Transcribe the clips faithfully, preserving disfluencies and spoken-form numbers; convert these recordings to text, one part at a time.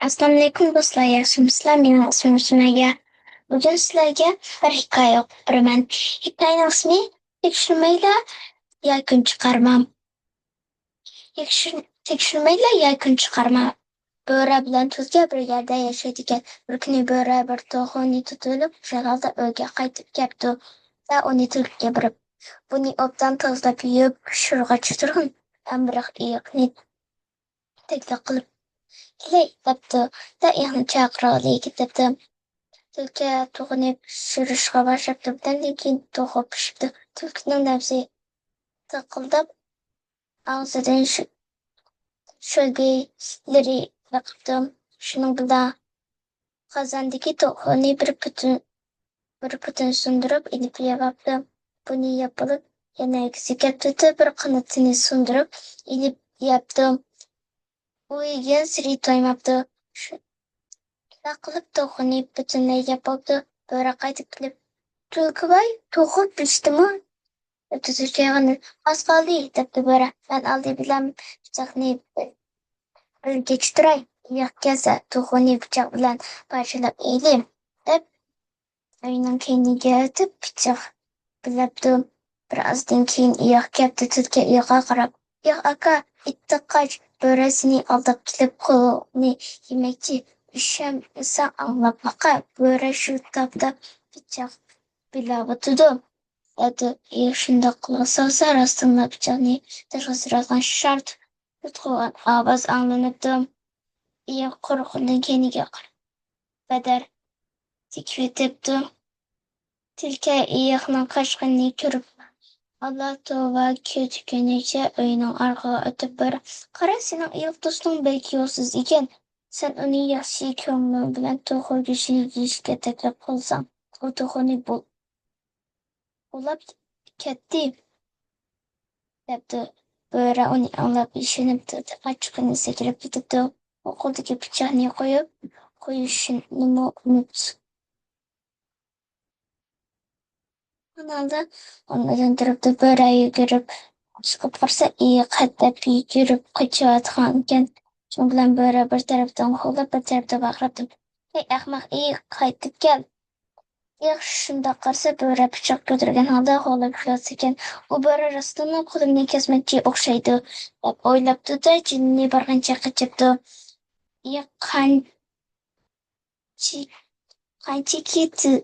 ئەسسالامۇئەلەيكۇم دوستلار، ياخشىمۇسىلەر؟ مېنىڭ ئىسمىم سۈمەييە. بۈگۈن سىلەرگە بىر ھېكايە ئوقۇپ بېرىمەن. ھېكايىنىڭ ئىسمى تېكشۈرمەيلا يەكۈن چىقارما. تېكشۈر-، تېكشۈرمەيلا يەكۈن چىقارما. بۆرە بىلەن تۈلكە بىر يەردە ياشايدىكەن. بىر كۈنى بۆرە بىر توخۇنى تۇتۇۋېلىپ، خۇشال ھالدا ئۆيگە قايتىپ كەپتۇ. ۋە ئۇنى تۈلكىگە بېرىپ، بۇنى ئوبدان تازىلاپ يۇيۇپ، پىشۇرغاچ تۇرغىن. ئامراق ئېيىقنى تەكلىپ قىلىپ، كېلەي دەپتۇ. دە ئېيىقنى چاقىرغىلى كېتىپتۇ. تۈلكە توخۇنى پىشۇرۇشقا باشلاپتۇ. بىردەمدىن كېيىن توخۇ پىشىپتۇ. تۈلكىنىڭ نەپسى تىقىلداپ، ئاغزىدىن شۆ-، شۆلگىلىرى ئېقىپتۇ. شۇنىڭ بىلەن قازاندىكى توخۇنى بىر پۈتۈن، بىر پۈتۈن سۇندۇرۇپ ئېلىپ يەۋاپتۇ. بۇنى يەپ بولۇپ، يەنە ئۆكسۈپ كەپتۇ، بىر قانىتىنى سۇندۇرۇپ ئېلىپ يەپتۇ. ئۇ يېگەنسېرى تويماپتۇ. شۇنداق قىلىپ توخۇنى پۈتۈنلەي يەپ بوپتۇ. بۆرە قايتىپ كېلىپ، تۈلكىۋاي، توخۇ پىشتىمۇ؟ دەپتۇ. تۈلكە يېغىنى، ئاز قالدى، دەپتۇ بۆرە. مەن ئالدى بىلەن پىچاقنى بىلگە چۈشۈرەي، ئېيىق كەلسە، توخۇنى پىچاق بىلەن پارچىلاپ يەيلى، دەپ، ئۆينىڭ كەينىگە ئۆتۈپ پىچاق بىلەپتۇ. بىر ئازدىن كېيىن ئېيىق كەپتۇ. تۈلكە ئېيىققا قاراپ، ئېيىق ئاكا، ئىتتىك قاچ، بۆرە سېنى ئالداپ كېلىپ قولۇڭنى يېمەكچى، ئۈشەنمىسەڭ ئاڭلاپ باقە، بۆرە شۇ تاپتا پىچاق بىلەۋاتىدۇ، دەپتۇ. ئېيىق شۇنداق قۇلاق سالسا، راستتىنلا پىچاقنى تاشقا سىرىغان شارت يۇتقۇغان ئاۋاز ئاڭلىنىپتۇ. ئېيىق قورققىنىدىن كەينىگە قاراپ بەدەر تىكىۋېتىپتۇ. تۈلكە ئېيىقنىڭ قاچقىنىنى كۆرۈپ، ئاللا توۋا كۆتۈكۈنىچە ئۆينىڭ ئارقىغا ئۆتۈپ بېرىپ، قارا، سېنىڭ ئېيىق دوستۇڭ بەك يولسىز ئىكەن. سەن ئۇنى ياخشى كۆڭلۈڭ بىلەن توخۇ گۆشىنى يېيىشكە تەكلىپ قىلساڭ، ئۇ توخۇنى بۇل-، بۇلاپ كەتتى، دەپتۇ. بۆرە ئۇنى ئاڭلاپ ئىشىنىپتۇ، قاچقىنى سەكرەپ كېتىپتۇ. ئۇ قولىدىكى پىچاقنى قويۇپ قويۇشنىمۇ ئۇنتۇپ قالغان ھالدا ئورنىدىن تۇرۇپتۇ. بۆرە يۈگۈرۈپ چىقىپ بارسا، ئېيىق ھەدەپ يۈگۈرۈپ قېچىۋاتقان ئىكەن. شۇنىڭ بىلەن بۆرە بىر تەرەپتىن ھۇۋلاپ، بىر تەرەپتىن ۋارقىراپتۇ، ھەي ئەخمەق ئېيىق، قايتىپ كەل! ئېيىق شۇنداق قارىسا، بۆرە پىچاق كۆتۈرگەن ھالدا ھۇۋلاپ كېلىۋاتىدىكەن. ئۇ بۆرە راستتىنلا قولۇمنى كەسمەكچى ئوخشايدۇ، دەپ ئويلاپتۇ-دە، جېنىنى بارغىنچە قېچىپتۇ. ئېيىق قانچە-، قانچىكى تېز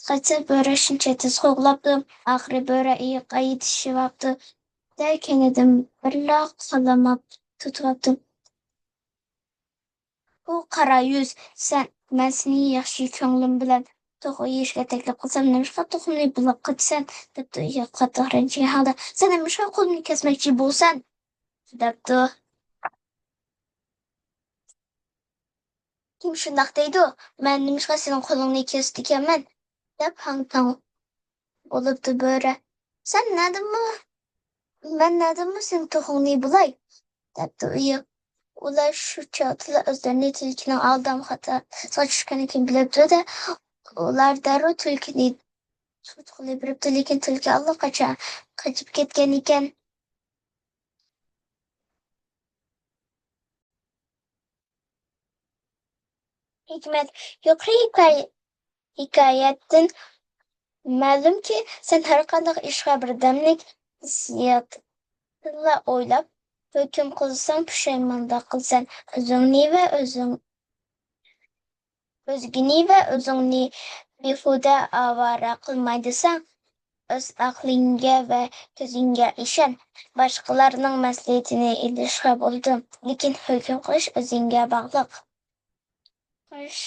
قاچسا، بۆرە شۇنچە تېز قوغلاپتۇ. ئاخىرى بۆرە ئېيىققا يېتىشىۋاپتۇ-دە، كەينىدىن بىرلا قالاماپ تۇتۇۋاپتۇ. ئۇ قارا يۈز، سەن، مەن سېنى ياخشى كۆڭلۈم بىلەن توخۇ يېيىشكە تەكلىپ قىلسام، نېمىشقا توخۇمنى بۇلاپ قاچىسەن؟ دەپتۇ ئېيىق قاتتىق رەنجىگەن ھالدا. سەن نېمىشقا قولۇمنى كەسمەكچى بولىسەن؟ دەپتۇ. كىم شۇنداق دەيدۇ؟ مەن نېمىشقا سېنىڭ قولۇڭنى كېسىدىكەنمەن؟ دەپ ھاڭ-تاڭ بولۇپتۇ بۆرە. سەن نەدىنمۇ، مەن نەدىنمۇ سېنىڭ توخۇڭنى بۇلاي؟ دەپتۇ ئېيىق. ئۇلار شۇ چاغدىلا ئۆزلىرىنى تۈلكىنىڭ ئالدام خاتاسىغا چۈشكەنلىكىنى بىلىپتۇ-دە، ئۇلار دەررۇ تۈلكىنى تۇتقىلى بېرىپتۇ، لېكىن تۈلكە ئاللىقاچان قېچىپ كەتكەن ئىكەن. ھېكمەت، يۇقىرى ھېكايە-، ھېكايەتتىن مەلۇمكى، سەن ھەرقانداق ئىشقا بىردەملىك ھېسسىياتىڭلا ئويلاپ ھۆكۈم قىلساڭ، پۇشايماندا قىلىسەن. ئۆزۈڭنى ۋە ئۆزۈڭ، ئۆزگىنى ۋە ئۆزۈڭنى بىھۇدە ئاۋارە قىلماي دېسەڭ، ئۆز ئەقلىڭگە ۋە كۆزۈڭگە ئىشەن. باشقىلارنىڭ مەسلىھىتىنى ئېلىشقا بولىدۇ، لېكىن ھۆكۈم قىلىش ئۆزۈڭگە باغلىق. قىلىش